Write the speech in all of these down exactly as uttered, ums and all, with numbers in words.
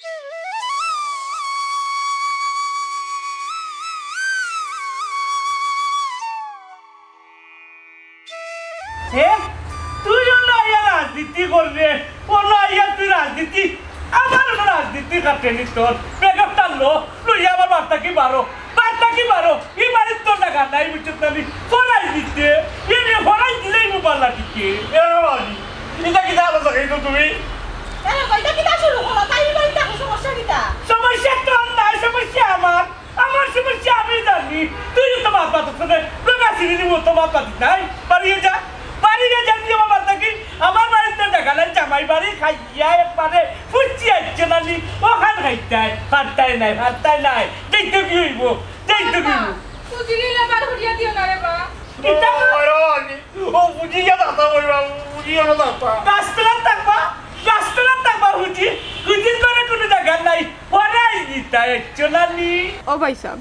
হে? তুই অনো আইয়া রাজনীতি কররে, অনো আইয়া তুই রাজনীতি, আমার অনো রাজনীতি খাটে নি তোর। বেগর টান লো, লইয়া আমার বাড়ি থাকি বারো, বাড়ি থাকি বারো। ই বাড়িত তোর জাগা নাই, বুঝছত না নি? ফরাই দিতে, এ রে ফরাই দিলেই মোবাইল টিকে। এ বাবা, ইটা কিতা আলো লাগাইছো তুমি? এ, ইটা কিতা শুরু করলা? তাই ই বাড়িত থাকো, সমস্যা কিতা? সমস্যা তোর নায়, সমস্যা আমার। আমার সমস্যা আমি জানি, তুই তো মাত মাতছ না, লোক আসিনি নি, তো মাত মাতিস নাই। বাড়ি যা, বাড়ি যা, তুই আমার বাড়ি থাকি, আমার বাড়িত জাগা নাই, জামাই বাড়ি খাইয়া একবারে ফুচি আসছে না নি, ওখান খাইতায়, পারতায় নাই, পারতায় নাই, যাইতে কি অইবো, যাইতে কি অইবো? তুই দিলে বার করিয়া দিও না রে বা। কিতা? ও, ও, ও, বুঝি গেল, দাদা, ওই বাবু, বুঝি গেল, দাদা। গাছতলাত থাকবা, গাছতলাত থাকবা, হুজি, হুজির ঘরে কোনো জাগা নাই, ফরাই দিতা, একচলানি। ও ভাই সাহেব,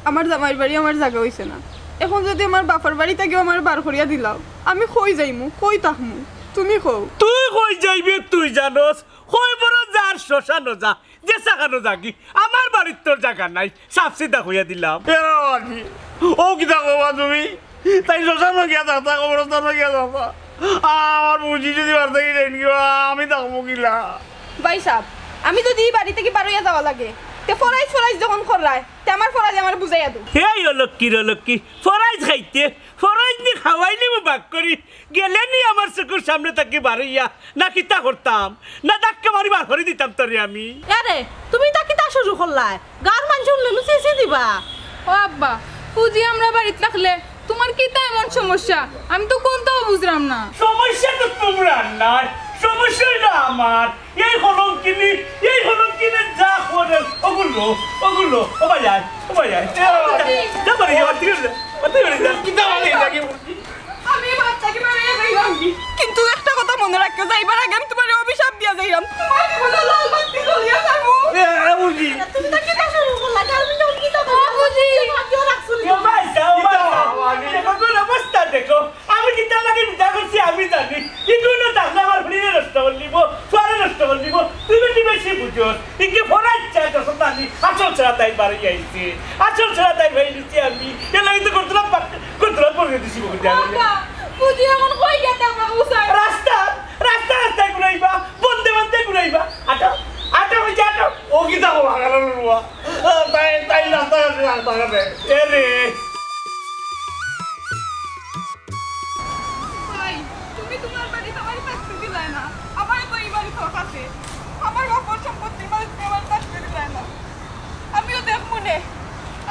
আমার জামাইর বাড়ি আমার জাগা অইছে না। এখন যদি আমার বাপর বাড়ি থাকিও আমার বার করিয়া দিলাও, আমি কই যাইমু, কই থাকমু? তুমি কও। তুই কই যাইবে তুই জানোস, কই বড় যার শ্মশানো যা, যে সাখানো যাগি, আমার বাড়িত তোর জাগা নাই, সাফ সিধা কইয়া দিলাম। এ বাবা, ও কিতা কবা তুমি? তাই শ্মশানো গিয়া থাকতা, কবরস্থানো গিয়া থাকতা। আমার বুঝি যদি বাড়ি থাকি যাইন কি, আমি থাকমু কিলা? ভাই সাহেব, আমি যদি ই বাড়ি থাকি বারইয়া যাওয়া লাগে, তে ফরাইজ ফরাইজ যখন কররায়, তে আমার ফরাইজ আমার বুঝাইয়া দেও। এই অলক্ষীর অলক্ষী, ফরাইজ খাইতে, ফরাইজ নি খাওয়াইলে মু বাক করি, গেলে নি আমার চকুর সামনে থাকি বারইয়া, না কিতা করতাম, না ধাক্কা মারি বার করি দিতাম তোরে আমি। আরে, তুমি ইতা কিতা শুরু করলায়? গাঁর মানষে হুনলে নু ছিছি দিবা। ও আব্বা, ফুজি আমরা বাড়িত থাকলে তুমার কিতা এমন সমস্যা? আমি তো কুন্তাও বুঝরাম না। সমস্যা তো তুমরার নায়, সমস্যা অইলো আমার। এই কলঙ্কিনী, এই কলঙ্কিনী যা করে, ওগুলো, ওগুলো, ও ভাই আয়, ও ভাই আয়। যা, যা, বাড়ি যা, বাড়ি যা, বাড়ি যা। কিতা বাড়ি যা, কি বলছি? আমি বাড়ি থাকি বারইয়া যাইরাম। কিন্তু একটা কথা মনো রাখিও, যাইবার আগে আমি তুমারে অভিশাপ দিয়া যাইরাম। তুমার জীবনে লাল বাতি জ্বলিয়া যাইবো। এ, এ, বুঝি। তুমি তো কিতা শুরু করলা? কাল তুমি যখন কিতা করলা? ও, বুঝি। ভাবিও রাখছো নি? ও ভাই, যাও, ভাই, যাও। দেখো, তোর অবস্থা দেখো। আমি কিতা লাগি বিয়া করছি আমি জানি। ইগুলো থাকলে আমার ফুড়িরে নষ্ট করি দিবো, ফুয়ারে নষ্ট করি দিবো। তুই বেশি বেশি বুঝোস। ইকে ফোন আইছে, যখন আমি আসল ছাড়া তাই বাড়ি আইছে। আসল ছাড়া তাই ভাই নিছি আমি। এর লাগি তো করতলাম পাক-, করতলাম পড়ে দিছি বকুল দিয়ে। বাবা, বুঝি এখন কই গেছে আমার উসাই? রাস্তা, রাস্তা, রাস্তায় ঘুরাইবা, বন্দে বন্দে ঘুরাইবা। আটো, আটো, ওই যে আটো। ও কিতা কবা, কারণ রুয়া। তাই, তাই রাস্তা আছে, রাস্তা আছে। এ রে। ভাই, তুমি তুমার বাড়িত আমারে থাকতে দিলায় না। আমারে তো ই বাড়িত হক আছে। আমার বাপর সম্পত্তির মাঝে তুমি আমারে থাকতে দিলায় না। আমিও দেখমু নে,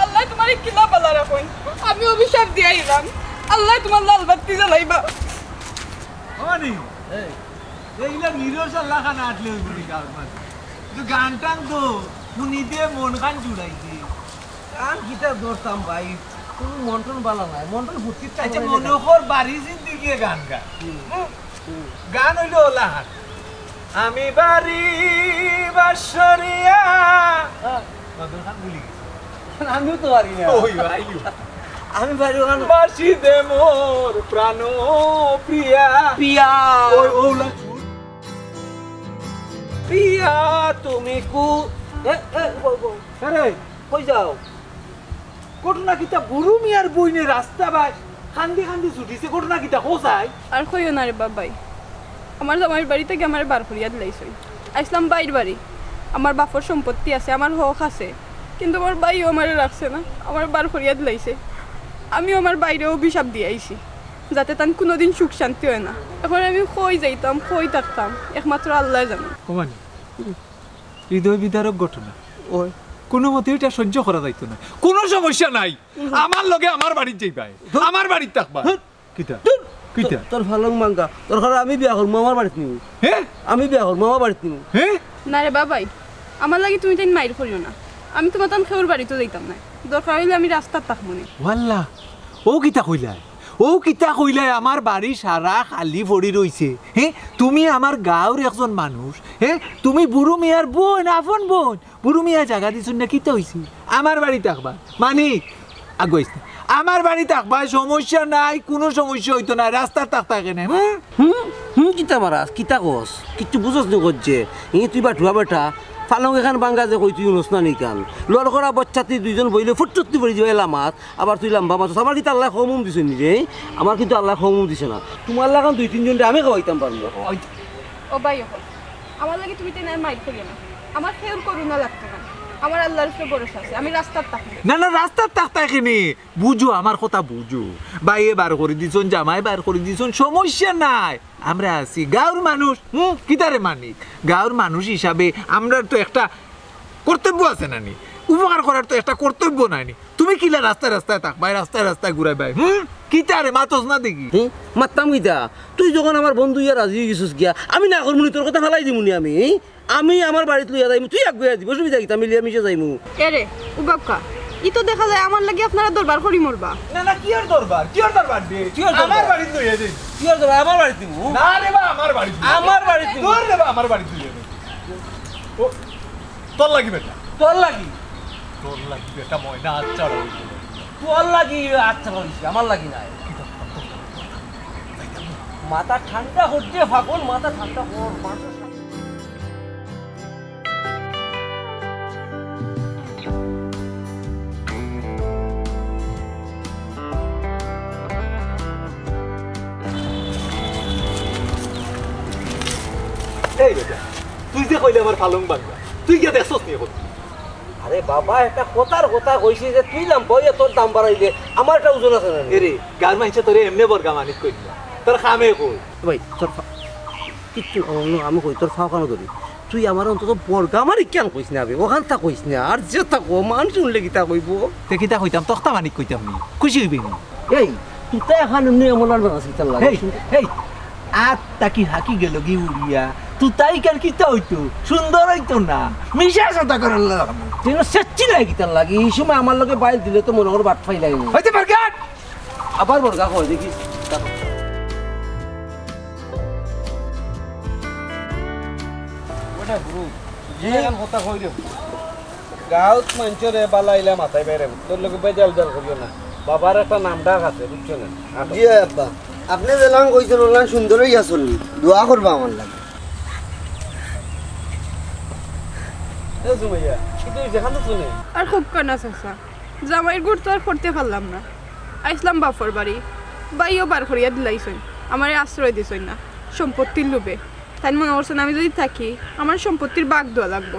আল্লায় তুমারে কিলা বালা রাখইন। আমি অভিশাপ দিয়া আইলাম, আল্লায় তুমার লাল বাতি জ্বালাইবা। অনি, এই, এইগুলা নিরস আল্লাহ খান আটলে ওই বুড়ি গাঁর মাঝে। একটু গান টান তো, হুনি দে মন খান জুড়াই দে। গান কিতা ধরতাম ভাই, কুনু মন টন বালা নাই, মন টন ফুর্তির আচ্ছা, থাকলে মনে না। কর বাড়ি জিন্দিগি গান গা। হুম। হুম? হুম। গান অইলো ওলা হান। আমি বাড়ি বাসরিয়া। হ্যাঁ। কদর খান ভুলি গেছি। আমিও তো পারি না। ওই ভাই। আমি পারি ওখানে। বাসি দে মোর প্রাণ প্রিয়া। প্রিয়া। ওই, ওলা। প্রিয়া, তুমি কু-, এ, এ, বউ, বউ। আরে। কই যাও? ঘটনা কিতা? বুরু মিয়ার বইনে রাস্তা বায় কান্দি কান্দি ছুটিছে, ঘটনা কিতা? কও চাই। আর কইও না রে বাবাই, আমার জামাইর বাড়ি থাকি আমারে বার করিয়া দিলাইছইন। আইছলাম বাইর বাড়ি, আমার বাপর সম্পত্তি আছে, আমার হক আছে, কিন্তু আমার বাইও আমারে রাখছে না, আমারে বার করিয়া দিলাইছে। আমিও আমার বাইরে অভিশাপ দিয়া আইছি, যাতে তান কুনুদিন সুখ শান্তি অয় না। এখন আমি কই যাইতাম, কই থাকতাম, একমাত্র আল্লায় জানে। ওমানি, হৃদয় বিদারক ঘটনা। ওই। কুনুমতেউ ইটা সহ্য করা যাইতো না। কুনু সমস্যা নাই। আমার লগে আমার বাড়িত যাইবায়। ধুর। আমার বাড়িত থাকবায়। ধুর। কিতা? ধুর। কিতা? তো-, তোর পালং ভাঙ্গা। দরকার আমি বিয়া করমু, আমার বাড়িত নিমু। হে? আমি বিয়া করমু, আমার বাড়িত নিমু। হে? না রে বাবাই, আমার লাগি তুমি তাইন মাইর করিও না। আমি তুমার তান কেউর বাড়িত যাইতাম নায়। দরকার অইলে আমি রাস্তাত থাকমু নে। ওয়াল্লা, অউ কিতা কইলায়? অউ কিতা কইলায়? আমার বাড়ি সারা খালি পড়ি রইছে। হে? তুমি আমার গাঁওর একজন মানুষ। হে? তুমি বুরু মিয়ার বইন, আপন বইন। বুরু মিয়ায় জাগা দিছইন না, কিতা অইছে? আমার বাড়ি থাকবায়। মানিক, আগুয়াইস না। আমার বাড়ি থাকবায়, সমস্যা নাই, কুনু সমস্যা অইতো নায়, রাস্তাত থাকতায় কেনে, হুম? হুম? হুম, কিতা মারাস, কিতা কস? কিচ্ছু বুঝস নি কইছে। ই তুই বাটুয়া বেটা, পালং এখান বাঙ্গা যে কই তুই হুনস না নি কান। লড়করা বচ্চাতি দুইজন বইলে ফুটটুত্তি পড়ি দিবা লামাত, আবার তুই লাম্বা মাছ। আমার কিন্তু আল্লায় কম উম দিছে নি রে, আমার কিন্তু আল্লায় কম উম দিছে না। তুমার লাখান দুই তিনজনরে আমি খাওয়াইতাম পারমু। ও ভাই, ও, আমার লাগি তুমি তেনার মাইর করিও না। আমার কেউর করুণা লাগতো না, আমার আল্লার উপরে ভরসা আছে, আমি রাস্তাত থাকি। না, না, রাস্তাত থাকতায় কেনে? বুঝো, আমার কথা বুঝো। ভাইয়ে বার করি দিছইন, জামাই বার করি দিছইন, সমস্যা নাই। আমরা আছি, গাঁওর মানুষ, হুম, কিতারে মানিক? গাঁওর মানুষ হিসাবে আমরার তো একটা কর্তব্য আছে না নি? উপকার করার তো একটা কর্তব্য নাই নি? তুমি কিলা রাস্তায় রাস্তায় থাকবায়, রাস্তায় রাস্তায় ঘুরাইবায়, হুম? কিতারে মাতস না দেখি? হুম? মাততাম কিতা? তুই যখন আমার বন্ধু ইয়া রাজি অই গেছস গিয়া, আমি না করমু নি, তোর কথা ফালাই দিমু নি আমি, হুম? আমি আমার বাড়িত লইয়া যাইমু, তুই আগুয়া দিবি, অসুবিধা কিতা? মিলিয়া মিশে যাইমু। এরে, উবাক্কা, ই তো দেখা যায় আমার লাগি আপনারা দরবার করি মরবা। না, না, কিওর দরবার? কিওর দরবার রে? কিওর দরবার? আমার বাড়িত লইয়া যাই। কিওর দরবার? আমার বাড়িত দিমু। না রে বা, আমার বাড়িত দিমু। আমার বাড়িত দিমু। তোর রে বা, আমার বাড়িত লইয়া যাই। ও, তোর লাগি বেটা। তোর লাগি? তোর লাগি বেটা, ময়না আচ্ছা রইছে। তোর লাগি আচ্ছা রইছে, আমার লাগি নাই। মাথা ঠান্ডা করতে ফাগুন, মাথা ঠান্ডা কর, মাথা এই বেটা, তুই যে কইলে আমার পালং ভাঙ্গা, তুই গিয়া দেখছস নি এখন? আরে বাবা, একটা কথার কথা কইছি যে তুই লাম্বা অইয়া তোর দাম বাড়াইলে আমার একটা ওজন আছে না নি? এরে, গাঁওর মাইনষে তোরে এমনে বর্গা মানিক কইল না, তোর কামে কই। ভাই, তোর ফা-, কিচ্ছু অন্য আমি কই, তোর ফাও কানো ধরি। তুই আমার অন্তত বর্গা মানিক কিয়ান কইস না বে, অখানতা কইস না। আর যেতা কো, মানষে হুনলে কিতা কইবো? তে কিতা কইতাম, তক্তা মানিক কইতাম নি, খুশি অইবে নি? এই, তুই তো এখন এমনে এমন আর বানাস কিতার লাগি? এই, এই, আত থাকি হাকি গেল গি উড়িয়া, তুই তাই কার কিতা অইতো? সুন্দর অইতো না, মিশা সাদা করার লাগবো। তুই না সেচ্ছি নাই কিতার লাগি? এই সময় আমার লগে বাইল দিলে তো মনে কর বাট ফাইলাই নি। হইতে পার গাট! আবার বর্গা কয় দেখি। ওটা গুরু, যে এখন কথা কই রে। গাঁওত মানষরে বালা ইলা মাতাইবায় রে, তোর লগে বেজাল উজাল করিও না। বাবার একটা নাম ডাক আছে, বুঝছো না? আটো। জি আব্বা, আপনে যেলান কইছইন ওলান সুন্দরই আছইন, দোয়া করবা আমার লাগি। এ সুমাইয়া, কি তুই যেখানে শুনে? আর খুব কানা চাচা, জামাইর গুড় তো আর করতে পারলাম না। আইছলাম বাপর বাড়ি, ভাইও বার করিয়া দিলাইছইন, আমারে আশ্রয় দিছইন না সম্পত্তির লোভে। তাইন মনে করছইন আমি যদি থাকি, আমার সম্পত্তির ভাগ দেওয়া লাগবো।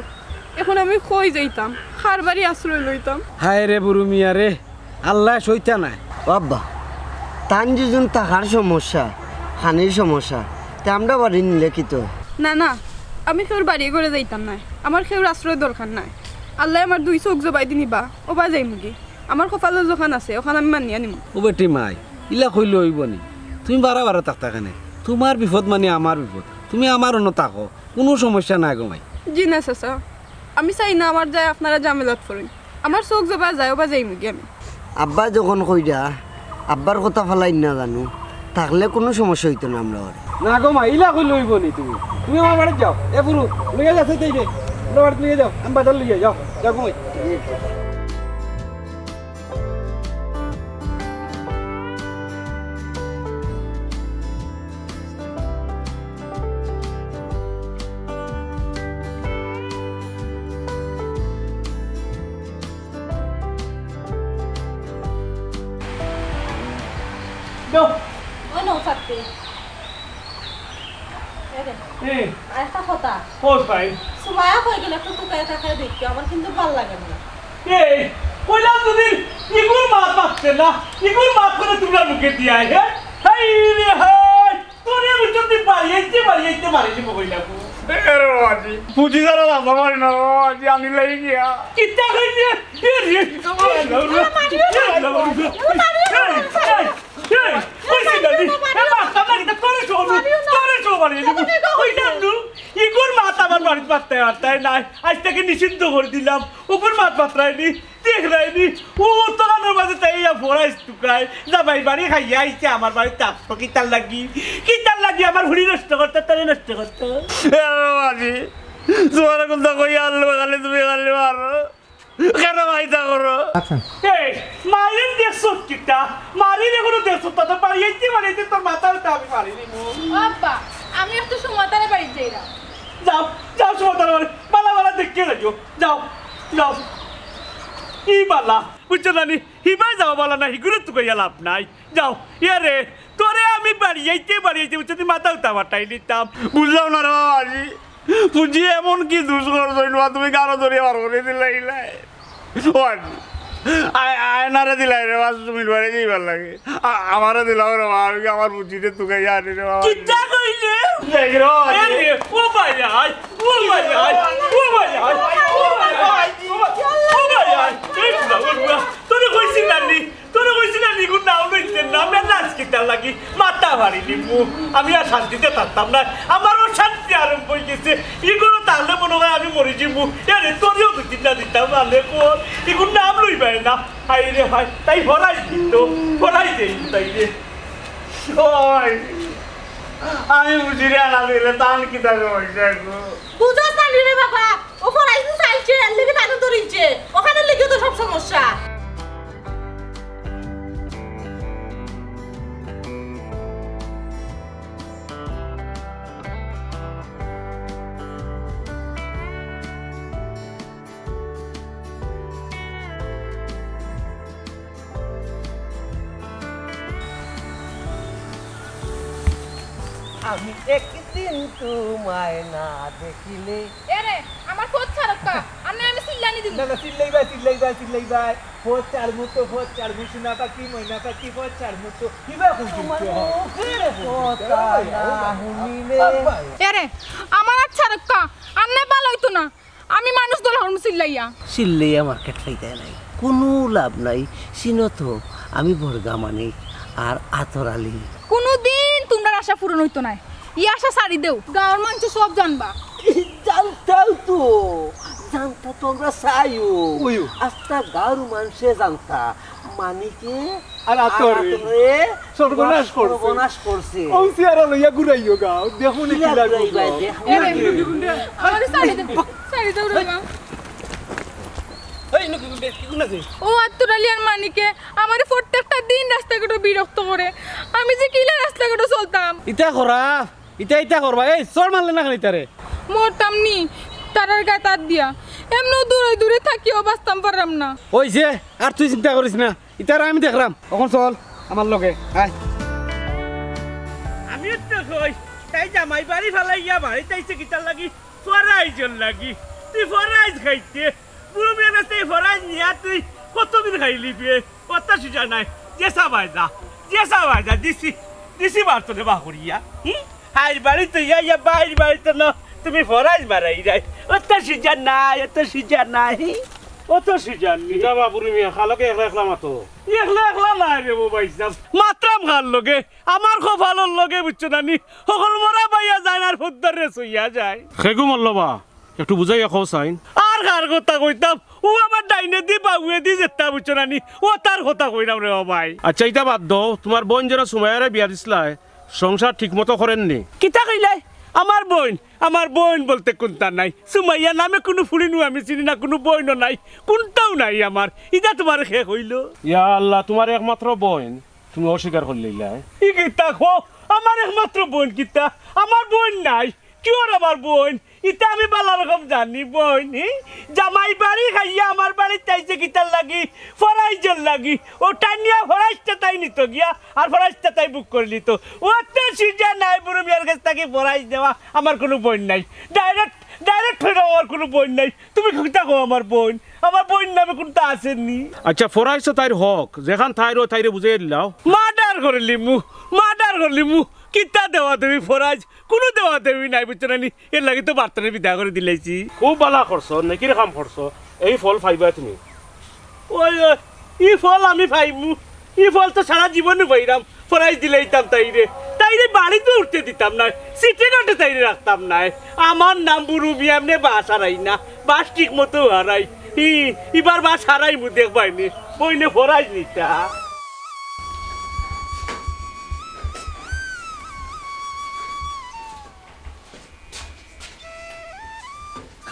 এখন আমি কই যাইতাম, কার বাড়ি আশ্রয় লইতাম? হায় রে বুরু মিয়া রে, আল্লায় সইতা নায়। ও আব্বা, তান যেজন থাকার সমস্যা, খানির সমস্যা, তে আমরা বাড়ি নিলে কিতা অয়? না, না, আমি কেউর বাড়ি ঘরে যাইতাম নায়, আমার কেউর আশ্রয় দরকার নাই। আল্লায় আমার দুই চউখ জবাই দি নিবা, ওবা যাইমুগি। আমার কপালো যেখান আছে, ওখান আমি মানিয়া নিমু। ও বেটি মাই, ইলা কইলে অইবো নি? তুমি বারা বারা থাকতা কেনে? তুমার বিপদ মানি আমার বিপদ, তুমি আমার অনো থাকো, কুনু সমস্যা নাই গো মাই। জি না চাচা, আমি চাই না আমার যায় আপনারা ঝামেলাত পড়ইন। আমার চউখ যেবা যায়, ওবা যাইমুগি আমি। আব্বায় যখন কইরা, আব্বার কথা ফালাইন না জানু, থাকলে কুনু সমস্যা অইতো না আমরার। না গো মাই, ইলা কইলে অইবো নি তুমি? তুমি আমার বাড়িত যাও। এ ফুরু, লইয়া যাচ্ছে তাই রে। আমরার বাড়িত লইয়া যাও, আমি বাজার লইয়া যাও। যাও গো মাই। যাও। ও নৌসাদ রে। এ রে। এ। আর একটা কথা। কও ভাই। সুমাইয়া কই গেলে একটু তুকাইয়া তাকাইয়া দেখিও, আমার কিন্তু ভালা লাগে না। এ, কইলাম যদি ইগুর মাত মাতছে না, ইগুর মাত করে তুমরার মুখে দিয়া, হে? হায় রে হায়। তোরে আমি যদি বাড়ি আইতে, বাড়ি আইতে মারি দিব কইলাম। এ রে বাবাজি, বুঝি যারা রাজা মারি না বাবাজি, আমি লাই গিয়া। কিতা কইছে? এ রে, এ রে, এ রে, এ রে, এই, এই, কইছি না নি? এ মারতাম না, কিতা তোরে সব, তোরে সব মারি দিব। কইলাম নু, ইগুর মাত আমার বাড়িত মাততে পারতায় নাই। আইজ থাকি নিষিদ্ধ করি দিলাম। ওগুর মাত মাতরায় নি। দেখরায় নি, ও উত্তরানোর মাঝে তাই ইয়া ফোরাইস তুকায়, জামাই বাড়ি খাইয়া আইছে আমার বাড়িত, তার তো কিতার লাগি, কিতার লাগি আমার হুড়ি নষ্ট করতে, তারে নষ্ট করতে। এ বাবাজি, তোমার কোনটা কই আনলো, খালি তুমি খালি মারো। কেন ভাই তা করো? আচ্ছা। এই, মারিন দেখছো কিতা? মারিন এখনো দেখছো, তাতে বাড়ি আইতে, বাড়ি আইতে তোর মাথার তো আমি মারি নিমু। ও আব্বা, আমি একটু সুমাতারে বাড়ি যাই না। যাও, যাও সুমাতার বাড়ি, বালা বালা দেখে যাও, যাও। ই বালা, বুঝছো না নি? হিবায় যাওয়া বালা না, হিগুরে তুকাইয়া লাভ নাই। যাও, ইয়ারে, তোরে আমি বাড়ি যাইতে, বাড়ি যাইতে, বুঝছো নি? মাথা উতা ফাটাই নিতাম। বুঝলাম না রে বাবাজি, পুঁজি এমন কি দুষ করছইন বা, তুমি কারো ধরে বার করে দিলাইলায়। ও আয়, আয়, আয়নারে দিলাই রে বাবা, তুমি বাড়ি যাইবার লাগে। আ-, আমারে দিলাও রে বাবা, আমি কি আমার পুঁজিরে তুকাইয়া আনি রে বাবা। কিতা কইলে? দেখ রে বাবা। এ রে, ও ভাই আয়, ও ভাই আয়, ও ভাই আয়, ও ভাই আয়, ও ভাই আয়। এই বুড়া, ও বুড়া, তোরে কইছি না নি, তোরে কইছি না নি, ইগুর নাম লইতে না, মেজাজ কিতার লাগি, মাথা ফাড়ি নিমু। আমি আর শান্তিতে থাকতাম না, আমার অশান্তি আরম্ভ অই গেছে। ইগুর তাইলে মনে অয় আমি মরি যিমু। এরে, তোরেও দুই তিনটা দিতাম, আলে কর, ইগুর নাম লইবায় না। হায় রে হায়, তাই ফরাইজ দিত, ফরাইজ দেই তাই রে। ওই, আমি বুঝি রে, আনা দিলে তান কিতা সমস্যা গো? বুঝছ না নি রে বাবা, ও ফরাইজ তো চাইছে, এর লাগি তাকে ধরিছে, ওখানে লেগে তো সব সমস্যা। আমি একদিন তোমায় না দেখিলে। এরে, আমার ফোন ছাড়ক্কা। আর না আমি চিল্লানি দিব। না, না, চিল্লাইবা, চিল্লাইবা, চিল্লাইবা। ফোন ছাড়মু তো, ফোন ছাড়মু, সোনা পাখি, ময়না পাখি, ফোন ছাড়মু তো। কিবা কইছো? তোমার মুখের কথা না শুনিলে। এরে, আমার আর ছাড়ক্কা। আর না ভালা অইতো না। আমি মানুষ দল হরম চিল্লাইয়া। চিল্লাইয়া মার্কেট ফাইতায় নাই, কুনু লাভ নাই। চিনো তো, আমি বর্গা মানিক আর আতর আলী। কুনুদিন তুমরার আশা পূরণ অইতো নায়, ই আশা ছাড়ি দেও। গাঁওর মানষে সব জানবা। জানতাউ তো, জানতা তো আমরা চাইও। ওইও। আস্তা গাঁওর মানষে জানতা, মানিকে আর আতরে আতরে সর্বনাশ করছে। সর্বনাশ করছে। অউ চেহারা লইয়া ঘুরাইও গাঁও, দেখো নি কিলা কিলা ঘুরাইবা, ঘুরাও। দেখো। এরে, আমারে ছাড়ি দেও, ছাড়ি দেও রে মা। এই, নুকি, নুকি, কি গুণ আছে? ও আতর আলী আর মানিকে আমারে প্রত্যেকটা দিন রাস্তাঘাটো বিরক্ত করে। আমি যে কিলা রাস্তাঘাটো চলতাম। ইতা করা, ইতা, ইতা করবা। এই, চড় মারলে না কেনে ইতারে? মরতাম নি, তারার গায়ে তার দিয়া। এমনেও দূরে দূরে থাকিও বাঁচতাম পারলাম না। ওই যে, আর তুই চিন্তা করিস না। ইতারে আমি দেখরাম। অখন চল আমার লগে, আয়। আমি তো কই, তাই জামাই বাড়ি ফালাইয়া বাড়িত আইছে কিতার লাগি? ফরাইজর লাগি। তুই ফরাইজ খাইতে, বুরু মিয়ার গেছ থাকি ফরাইজ নিয়া তুই কতদিন খাইলি বে? অতা সুজা নাই। যে সাবায় যা, যে সাবায় যা, দিছি, দিছি বার তোরে বা করিয়া। হুম? হাইর বাড়িত ইয়া, ইয়া, বাইর বাড়িত না, তুমি ফরাইজ মারাইরায়। অত সুজা নাই, অত সুজা নাই। অত সুজা নাই। ইটা বাবুরে মিয়া, খালকে একলা একলা মাতো। একলা একলা নায় রে ও ভাইসাব। মাতরাম খার লগে, আমার কপালর লগে, বুঝছো না নি? হকল মরা বাইয়া যায় না, আর ফুদ্দার রে সইয়া যায়। খেগু মল্লবা, একটু বুঝাইয়া কও চাইন। আর কার কথা কইতাম? ও আমার ডাইনেদি বাউয়েদি যেতা, বুঝছো না নি? অতার কথা কইরাম রে ও ভাই। আচ্ছা, ইটা বাদ দেও, তুমার বইন যেরা সুমাইয়ারে বিয়া দিছলায়, সংসার ঠিক মতো করের নি? কিতা কইলায়? আমার বইন, আমার বইন বলতে কুন্তা নাই। সুমাইয়া নামে কুনু ফুড়িনও আমি চিনি না, কুনু বইনও নাই, কুন্তাও নাই আমার। ইটা তুমারে কে কইলো? ইয়া আল্লাহ, তুমার একমাত্র বইন, তুমি অস্বীকার করিলাইলায়। ই কিতা কও? আমার একমাত্র বইন কিতা? আমার বইন নাই। কিওর আমার বইন? ইতা আমি বালা রকম জানি বইন, হি? জামাই বাড়ি খাইয়া আমার বাড়িত আইছে কিতার লাগি? ফরাইজর লাগি। ও টানিয়া ফরাইজটা তাই নিত গিয়া, আর ফরাইজটা তাই বুক করিলিত। অত সুজা নাই বুরু মিয়ার গেছ থাকি ফরাইজ নেওয়া, আমার কুনু বইন নাই। Direct, direct কইরাম আমার কুনু বইন নাই। তুমি কিতা কও আমার বইন? আমার বইন নামে কুন্তা আছে নি? আচ্ছা, ফরাইজ তো তাইর হক, যেখান তাইর অয় তাইরে বুঝাইয়া দিলাও। Murder করিলিমু, murder করিলিমু। কিতা দেওয়া দেবি ফরাইজ? কুনু দেওয়া দেবি নাই, বুঝছো না নি? এর লাগি তো বাড়িত তারে বিদায় করি দিলাইছি। খুব বালা করছো, নেকির কাম করছো, এই ফল পাইবায় তুমি। ওই, ওই, ই ফল আমি পাইমু, ই ফল তো সারা জীবনও পাইরাম, ফরাইজ দিলাইতাম তাইরে। তাইরে বাড়িত উঠতে দিতাম নায়, সিটে কাটে তাইরে রাখতাম নায়। আমার নাম বুরু মিয়া, এমনে বাশ হারাই না, বাশ ঠিক মতো হারাই। ই, ইবার বাশ হারাইমু দেখবায় নি, বইনে ফরাইজ নিতা।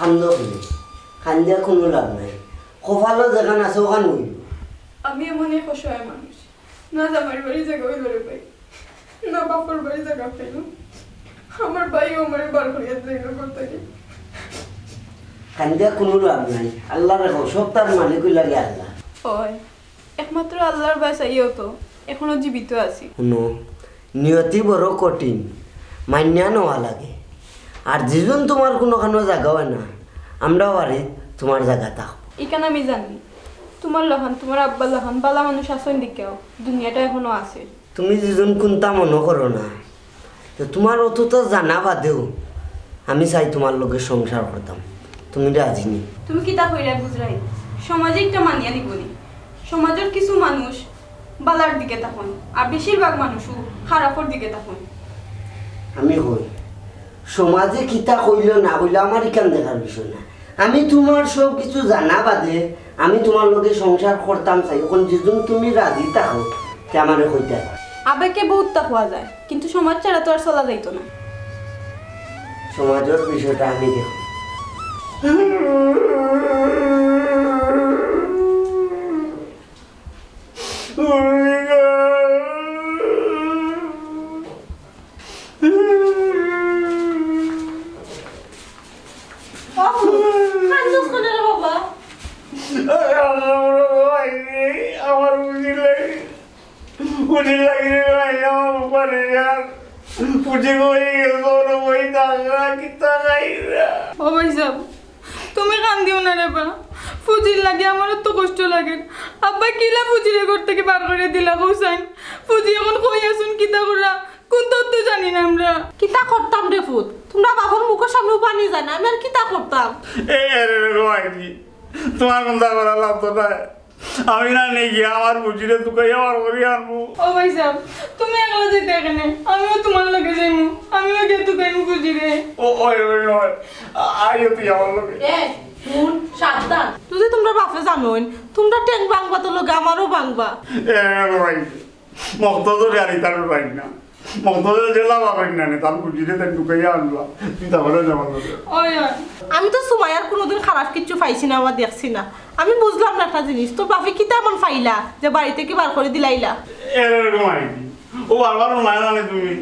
কান্দো কেনে? কান্দিয়া কুনু লাভ নাই। কপালো যেখান আছে ওখান অইবো। আমি এমন এক অসহায় মানুষ, না জামাইর বাড়ি জাগা অইলো রে ভাই, না বাপর বাড়ি জাগা পাইলাম। আমার ভাইও আমারে বার করিয়া দিলাইলো ঘর থাকি। কান্দিয়া কুনু লাভ নাই। আল্লারে কও, সব তার মালিক অইলা গিয়া আল্লা। অয়, একমাত্র আল্লার বায় চাইয়াউ তো এখনো জীবিত আছি। হুনো, নিয়তি বড় কঠিন, মানিয়া নেওয়া লাগে। আর যেদিন তুমার কুনুখানো জাগা অয় না, আমরার বাড়িত তুমার জাগা থাকবো। ইখান আমি জানি, তুমার লাখান, তুমার আব্বার লাখান ভালা মানুষ আছইন দেখিয়াউ দুনিয়াটা এখনো আছে। তুমি যেদিন কুন্তা মনো করো না, তে তুমার অততা জানা বাদেউ আমি চাই তুমার লগে সংসার করতাম। তুমি রাজি নি? তুমি কিতা কইরায় বুঝরায়? সমাজে একটা মানিয়া নিবো নি। সমাজর কিছু মানুষ ভালার দিকে থাকইন, আর বেশিরভাগ মানুষউ খারাপর দিকে থাকইন। আমি কই, সমাজে কিতা কইলো না কইলো আমার ইখান দেখার বিষয় না। আমি তুমার সব কিছু জানা বাদে আমি তুমার লগে সংসার করতাম চাই। অখন যেদিন তুমি রাজি থাকো, তে আমারে কইতায়। আবেগে বউততা কওয়া যায়, কিন্তু সমাজ ছাড়া তো আর চলা যাইতো না। সমাজর বিষয়টা আমি দেখমু। বাবু, কান্দস কেনে রে বাবা? আমার বুঝি লাগে, বুঝি লাগে রে ভাই, আমার উপরে আর বুঝি হয়ে গেল, ওর ওই দাদা কিতা খাইরা। ও ভাইসাব, তুমি কান্দিও না রে বা। ফুজির লাগি আমারও তো কষ্ট লাগে। আব্বা কিলা ফুজিরে ঘর থাকি বার করি দিলা কও চাইন? ফুজি অখন কই আছইন, কিতা কররা, কুন্তা তো জানি না আমরা। কিতা করতাম রে ফুত, তুমরা বাবার মুখর সামনেউ পানি যায় না, আমি আর কিতা করতাম? এই আরে রে গো আইনি, তুমার কুন্তা করা লাগতো না। আমি না নি গিয়া আমার ফুজিরে তুকাইয়া বার করি আনমু। ও ভাইসাব, তুমি একলা যাইতায় কেনে? আমিও তুমার লগে যাইমু, আমিও গিয়া তুকাইমু ফুজিরে। ও, ওই, ওই, ওই, আ-, আইও তুই আমার লগে। এ, হুন, সাবধান। যদি তুমরার বাফে জানইন, তুমরার ঠ্যাং ভাংবা তো লগে আমারও ভাংবা। এ, ভাই, মক্তদরে আর ইতার ভাই না। মক্তদরে জেলা বাবাই না নে, তার বুঝিলে তাই ঢুকাইয়া আনবা। তুই তাহলে যেমন করে। ওই, ওই। আমি তো সুমাইয়ার কুনুদিন খারাপ কিচ্ছু পাইছি না বা দেখছি না। আমি বুঝলাম না একটা জিনিস, তোর বাফে কিতা এমন পাইলা যে বাড়ি থাকি বার করি দিলাইলা? এরকম আইডি। ও বারবার নাই জানে তুমি।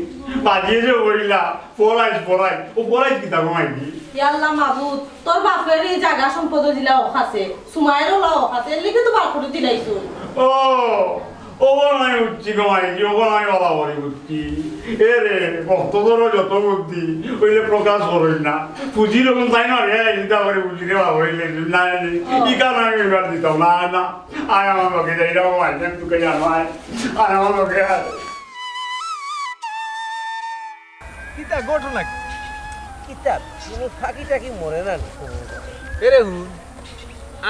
বাজিয়ে যে বইলা, পড়াইস, পড়াইস। ও পড়াইস কিতা গো আইডি? ইয়াল্লা মাবুদ, তোর বাফের এই জাগা সম্পদ দিলা অখাছে, সুমাইয়ারও লা অখাছে, এর লাগি তো বার করি দিলাইছইন। ও, অখন আমি বুঝছি গো মাইজি, অখন আমি বালা করি বুঝছি। এ রে, মক্তদরও যত বুদ্ধি, অইলে প্রকাশ করইন না। ফুজির অখন তাই না রে, ইতা করি ফুজিরে বালা করি লেখি, না, না, ই কারণে আমি এবার দিতাম না, না। আয় আমার লগে যাই, যাও, আয়, যাও, তুই যাও, আয়। আয় আমার লগে আয়। কিতা ঘটনা কি? কিতা, কুনু ফাঁকি টাকি মরে না নি? এরে হুন,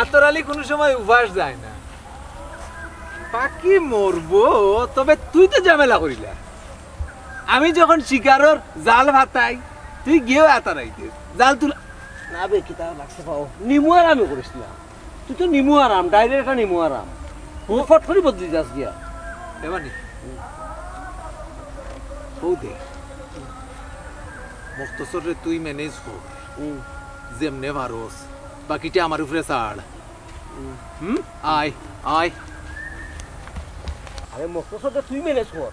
আতর আলী কুনু সময় উপাস যায় না। ফাঁকি মরবো, তবে তুই তো ঝামেলা করিলা। আমি যখন শিকারর জাল ফাতাই, তুই গিয়েও আতারাইতে। জাল তুলা। না বে, কিতা লাগছে পাও? নিমু আর আমি করিস না। তুই তো নিমু আরাম, direct একটা নিমু আরাম। ও। তুই ফট করি বদলি যাস গিয়া। এবানি। ও দে। মক্তসররে তুই manage কর। হুম। যেমনে পারস। বাকিটা আমার উপরে ছাড়। হুম। হুম? আয়, আয়। আরে মক্তসররে তুই manage কর।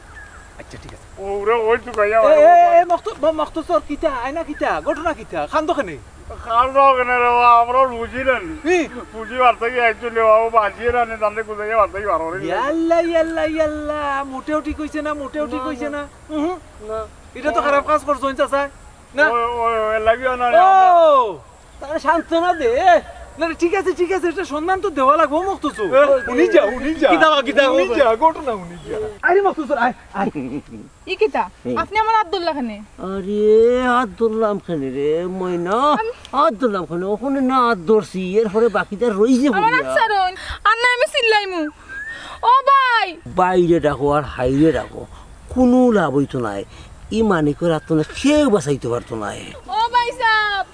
আচ্ছা, ঠিক আছে। ওরে, ওই তো ভাইয়া, এ, ওই, এ, ওই। এ, মক্ত-, ম-, মক্তসর কিতা? আয় না কিতা? ঘটনা কিতা? কান্দো কেনে? কান্দো কেনে রে বা? আমরা বুঝি না নি। ই। বুঝি বার্তা কি আইছো রে বা? ও বাজিয়ে না নি, তাহলে কোথায় বার্তা কি বার করে নি? ইয়াল্লা, ইয়াল্লা, ইয়াল্লা। মোটেও ঠিক অইছে না, মোটেও ঠিক না, অইছে না। না। উহু। না। ইটা তো খারাপ কাজ করছো, চাচা। না। ওই, ওই, ওই, লাগিও না রে, ও! আমরা তারে সান্ত্বনা দে। না রে, ঠিক আছে, ঠিক আছে, একটা সম্মান তো দেওয়া লাগবো, মক্তসর। এ, হুনি যা, হুনি যা। কিতা বা, কিতা বা? হুনি যা, ঘটনা হুনি যা। আরে মক্তসর, আয়, আয়। ই কিতা? হুম। আপনে আমার আত ধরলা কেনে? আরে, আত ধরলাম কেনে রে, ময়না? আমি আত ধরলাম কেনে? অখনে না আত ধরছি, এরপরে বাকিটা রইছে আমার বলিয়া। আত ছাড়ইন, আর না আমি চিল্লাইমু। ও ভাই! বাইরে ডাকো আর হাইরে ডাকো, কুনু লাভ অইতো নায়। ই মানিকর আত থনে কেউ বাঁচাইতো পারতো নায়। ও ভাইসাব!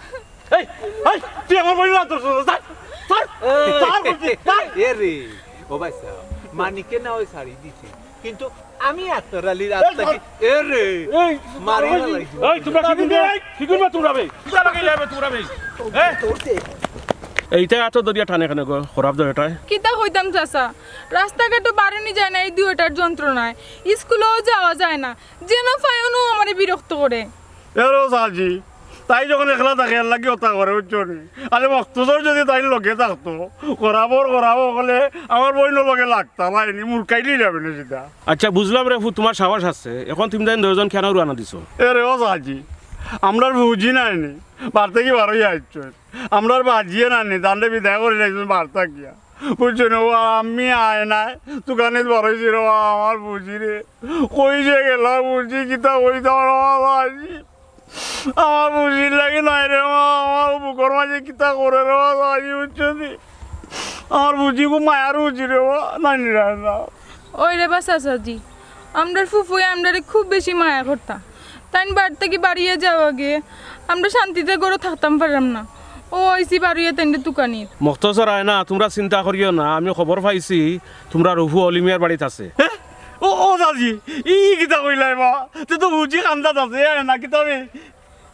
এই, এই, তুই আমার বইনর আত ধরছস, ছাড়, ছাড়, এই, ছাড় বলছি, ছাড়। এ রে, ও ভাইসাব, মানিকে না অয় ছাড়ি দিছে, কিন্তু আমি আতর আলীর আত এই, থাকি, ধর। এ রে, এই, মারি এই, না লাগি। এই, তোমরা কি করবে? এই, কি করবে তোমরা বে? কিতা লাগাই যাবে তোমরা বে? হ্যাঁ? এইটাই আত ধরিয়া টানে কেনে গো, খারাপ ধরে টানে। কিতা কইতাম চাচা, রাস্তাঘাটো বারনি যায় না এই দুইটার যন্ত্রণায়, স্কুলেও যাওয়া যায় না, যেনো পায় অনো আমারে বিরক্ত করে। এরো সাজি, তাই যখন একলা থাকে, এর লাগি অতা করে, বুঝছো নি? আরে মকতসর যদি তাইর লগে থাকতো, খরাবর খরাব অকলে আমার বইনর লগে লাগতা নায় নি, মুরকাইলি যাবে না সিধা। আচ্ছা, বুঝলাম রে ফুত, তুমার সাহস আছে। এখন তুমি তাইন দুইজন কেনে রওয়ানা দিছো? এ রে, ও চাচি, আমরার বুঝি নাই নি, বাড়ি থাকি বারইয়া আইছো। আমরার বাজিয়ে না নি, তানরে বিদায় করি লাইছো বাড়ি থাকিয়া। বুঝছো নি? ও আমি আয় নাই, তুকানিত বারইছি রে, ও আমার বুঝি রে। কই যে গেল বুঝি, কিতা কইতাম রে, ও চাচি। আমার বুঝির লাগি নাই রে মা, আমার বুকর মাঝে কিতা করে রে মা, আমি বুঝছি। আমার বুঝি খুব মায়ার বুঝি রে মা, নাই নি রে না। ওই রে বা চাচাজি, আমরার ফুফুয়ে আমরারে খুব বেশি মায়া করতা। তাইন বাড়ি থাকি বারইয়া যাওয়ার আগে আমরা শান্তিতে ঘরো থাকতাম পারলাম না। ও আইছি বারইয়া তাইনরে তুকানিত। মকতসর আয় না, তুমরা চিন্তা করিও না, আমি খবর পাইছি তুমরার ফুফু অলি মিয়ার বাড়িত আছে। হে? ও, ও চাচি, ই কিতা কইলায় বা? তে তো বুঝি কান্দাত আছে, এ না কিতা বে?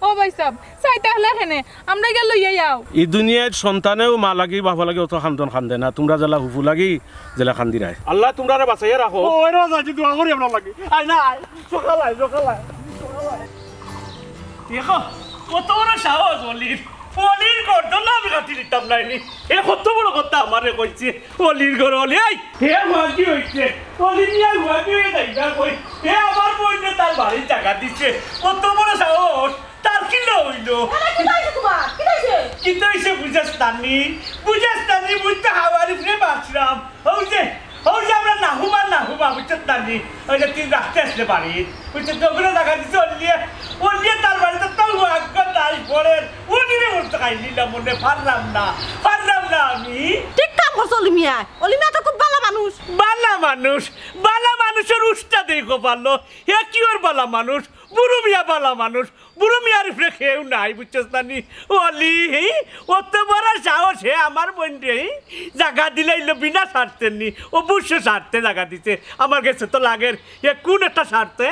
ও ভাইসাব, চাইতা অইলা কেনে? আমরারে গিয়া লইয়া যাও। ই দুনিয়াত সন্তানেও মা লাগি, বাফ লাগি অত কান্দন কান্দে না। তুমরা যেলা ফুফু লাগি, যেলা কান্দিরায়। আল্লায় তুমরারে বাঁচাইয়া রাখউক। ও, এরা চাচি, দোয়া করি আমরার লাগি। আয় না, আয়, সকাল আয়, সকাল আয়, সকাল আয়। দেখো, কত বড় সাহস অলির। অলির গর্দন আমি কাটি দিতাম নায় নি। এ কত বড় কথা আমারে কইছে। অলির ঘর অলি, এই, হে হুয়াগি অইছে। অলি মিয়া হুয়াগি অইয়া যাইবা কই? হে আমার বইনরে তার বাড়িত জাগা দিছে। কত বড় সাহস। তার কিলা অইলো? এরে, কিতা অইছে তুমার? কিতা অইছে? কিতা অইছে বুঝস না নি? বুঝস না নি? বুঝতে হাওয়ারি ফিরে বাঁচলাম। অউ যে, অউ যে আমরার নাহুমা, নাহুমা, বুঝছস না নি? অউ যে তুই রাখতে আসলে বাড়িত। বুঝছস তো, ওগুলো দেখা দিছে অলিয়ে। অলিয়ে তার বাড়িত তো হুয়াগি নাই পড়ের। অলিরে বলতে খাইলিলাম মনে, পারলাম না। পারলাম না আমি। ঠিক কাম করছো অলি মিয়া। অলি মিয়া তো খুব ভালা মানুষ। ভালা মানুষ, ভালা মানুষর উস্তাদি কপালো। হে কিওর ভালা মানুষ, বুরু মিয়া ভালা মানুষ, বুরু মিয়ার উপরে কেউ নাই, বুঝছস না নি? অলি, হি, অত বড় সাহস, হে আমার বইনরে, হি, জাগা দিলাইলো বিনা শর্তে নি, অবশ্য শর্তে জাগা দিছে। আমার গেছে তো লাগের, হে কোন একটা শর্তে,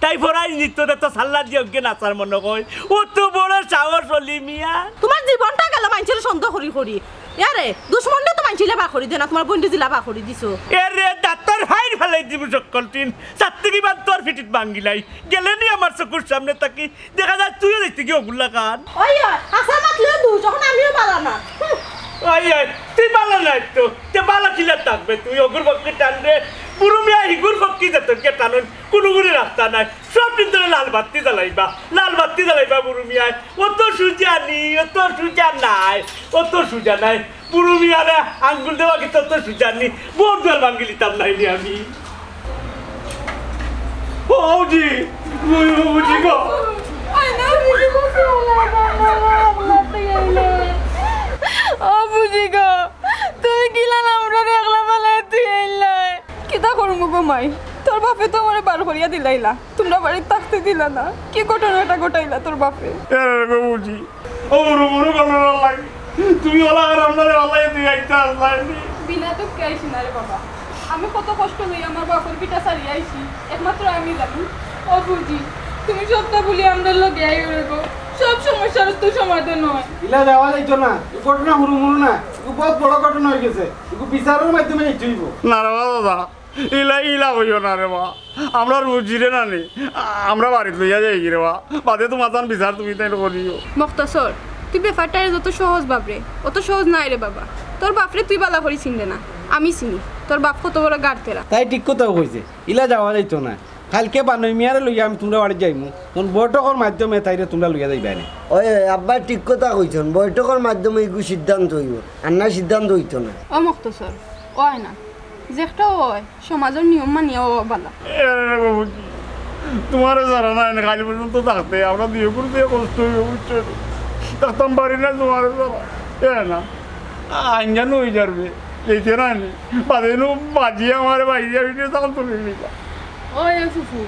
তাই ফরাই নিত দে তো সাল্লা দিয়ে অজ্ঞে নাচার মনে কয়। অত বড় সাহস অলি মিয়া। তুমার জীবনটা গেল মাইনষরে সন্দেহ করি করি। ইয়ারে, দুশমনরে তো মাইনষে ইলা বার করি দে না, তুমার বইনরে জিলা বার করি দিছো। এরে, দাঁতর হাইর ফালাই দিমু সকল টিন। চাত্তি কিমান তোর ফিটিত ভাঙ্গিলাই। গেলে নি আমার চকুর সামনে থাকি। দেখা যায় তুইও দেখতে কি ওগুলা খান। ওই, ওই, হাছা মাতলেও দুষ, অখন আমিও ভালা না। হুম। ওই, ওই, তুই ভালা নায় তো। তে ভালা কিলা থাকবে তুই? ওগুর পক্ষে টান রে। বুরু মিয়া হিগুর পক্ষে যত কে টানুন। কুনুগুরে রাস্তা নাই। সব দিন ধরে লাল বাত্তি জ্বালাইবা, লাল বাত্তি জ্বালাইবা বুরু মিয়ায়। অত সুজা নি, অত সুজা নায়, অত সুজা নায়। বুরু মিয়ারে আঙ্গুল দেওয়া কি তত সুজা নি? বউর দুয়ার ভাঙ্গিলিতাম নায় নি আমি। ও বুঝি, বুঝি, বুঝি গো। ও বুঝি গো, তুমি কিলা আমরারে একলা ফালাই থুই আইলায়? কিতা করমু গো মাই? তোর বাপে তো আমারে বার করিয়া দিলাইলা, তুমরা বাড়িত থাকতে দিলা না। কি ঘটনাটা ঘটাইলা তোর বাপে? এরে গো বুঝি, ও বুরু বুরু ঘটনা লাগে। তুমি অলা আর আমরারে অলা দিয়া আইতা আসলায় নি। বিনা দুঃখে আইছি না রে বাবা, আমি কত কষ্ট লইয়া আমার বাপর ভিটা ছাড়িয়া আইছি, একমাত্র আমি জানি। ও বুঝি, তুমি সবটা ভুলি আমরার লগে আইও রে গো, সব সমস্যার তো সমাধান হয়। ইলা যাওয়া যাইতো না, ই ঘটনা হুরু মুরু না, ই বহুত বড় ঘটনা অই গেছে, ই বিচারর মাধ্যমে যাইতে অইবো। না রে বাবা, দাদা, ইলা, ইলা কইও না রে বা। আমরার বুঝিরে না নি, আমরা বাড়িত লইয়া যাইগি রে বা। বাদে তুমার তান বিচার তুমি তাইন করিও। মকতসর, তুই ব্যাপারটারে যত সহজ ভাবরে, অত সহজ নায় রে বাবা। তোর বাপরে তুই ভালা করি চিনরে না, আমি চিনি। তোর বাপ কত বড় গারতেরা। তাই ঠিক কথাউ কইছে, ইলা যাওয়া যাইতো না। কাইলকে বানই মিয়ারে লইয়া আমি তুমরার বাড়িত যাইমু, তখন বৈঠকর মাধ্যমে তাইরে তুমরা লইয়া যাইবায় নে। ওই, ওই, আব্বায় ঠিক কথা কইছইন, বৈঠকর মাধ্যমে ইগু সিদ্ধান্ত অইবো, আর না সিদ্ধান্ত অইতো না। ও মকতসর, অয় না, যেকটাউ অয়, সমাজর নিয়ম মানিয়া অওয়া ভালা। এরে বাবুজি, তুমারে ছাড়া নায় নি, কাইল পর্যন্ত থাকতে আমরা দুইওগুর যে কষ্ট অইবো, বুঝছো নি? থাকতাম পারি না তুমারে ছাড়া। এ না, আইঞ্জান অই যারবে, দেখতে নায় নি? বাদে নু বাজি আমারে বাইরে আইলে তখন তুলি নিবা। ওই, ওই ফুফু,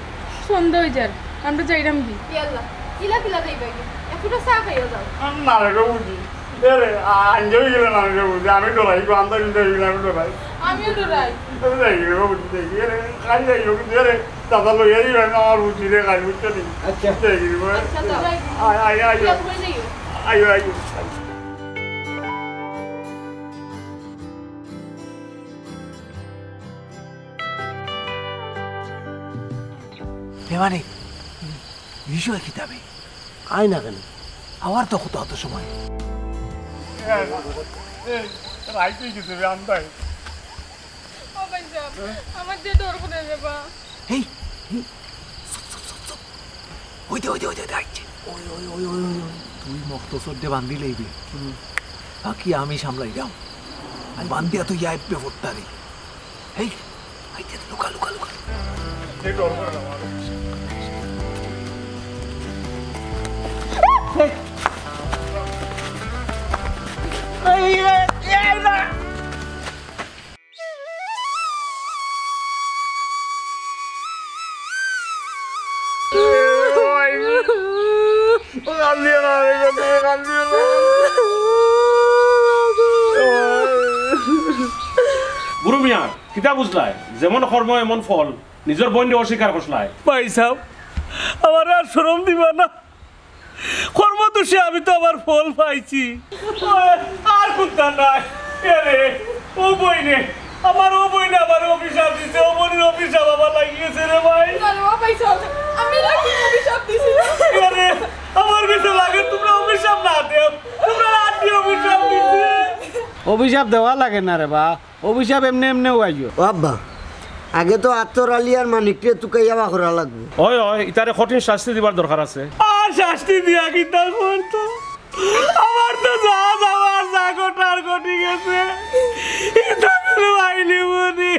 সন্ধ্যা অই যার, আমরা যাইরাম গি। ইয়াল্লা, কিলা কিলা যাইবা গি? একটু চা খাইয়া যাও। না রে বাবুজি, এরে, আ-, আইঞ্জা অই গেলে না রে বাবুজি, আমি ডরাই গো, আন্দা বিন্দা অই গেলে আমি ডরাই। আমিও ডরাই। আমি যাই রে বাবুজি, যাই, এরে, খাই যাই গো, কিন্তু এরে, দাদা লইয়া যাইবা না, আমার বুঝি রে, খাই বুঝছো নি? আচ্ছা। যাই রে বাবু। আচ্ছা, যাও। আয়, আয়, আয়, আয়। ইয়া, ঘুরে যাইও। আয়, আয়, আয়। রে মানে, বিষয় কিতা বে? আয় না কেনে? আবার তো কত অত সময়। এই, রাইত অই গেছে রে, আন্দাই। ও ভাই সাহেব, আমার যে ডর করে রে বা। এই, এই, চুপ, চুপ, চুপ, চুপ। ওই দে, ওই দে, ওই দে, ওই দে, আইছে। ওই, ওই, ওই, ওই, ওই, ওই। তুই মখতসর দে বান্ধি লইবি। বাকি আমি সামলাই দাও। আমি বান্ধিয়া তুই আইবে ফোরতারি। এই, আইতে লুকা, লুকা, লুকা। গুরু মিয়া, কিতা বুঝলায়? যেমন কর্ম এমন ফল, নিজর বইনরে অস্বীকার করছলায়। ভাই সাহেব, আমারে আর শরম দিবা না। কর্ম দোষে আমি তো আমার ফল পাইছি। আর কুন্তা নাই। এরে, ও বইনে, আমার ও বইনে আমার অভিশাপ দিছে, ও বইনের অভিশাপ আমার লাগিয়েছে রে ভাই। না রে বাবা, এই চল। আমি নাকি অভিশাপ দিছি? এরে, আমার কিছু লাগে, তোমরা অভিশাপ না দেও, তোমরা আন্টি অভিশাপ দিছে। অভিশাপ দেওয়া লাগে না রে বা, অভিশাপ এমনে এমনেও আইও। ও আব্বা, আগে তো আতর আলী আর মানিকরে তুকাইয়া বার করা লাগবো। ওই, ওই, ইতারে কঠিন শাস্তি দিবার দরকার আছে। আর শাস্তি দিয়া কিতা করতো? আমার তো যা যাওয়ার যা ঘটার ঘটি গেছে। ইতা কোনো আইনি বুনি।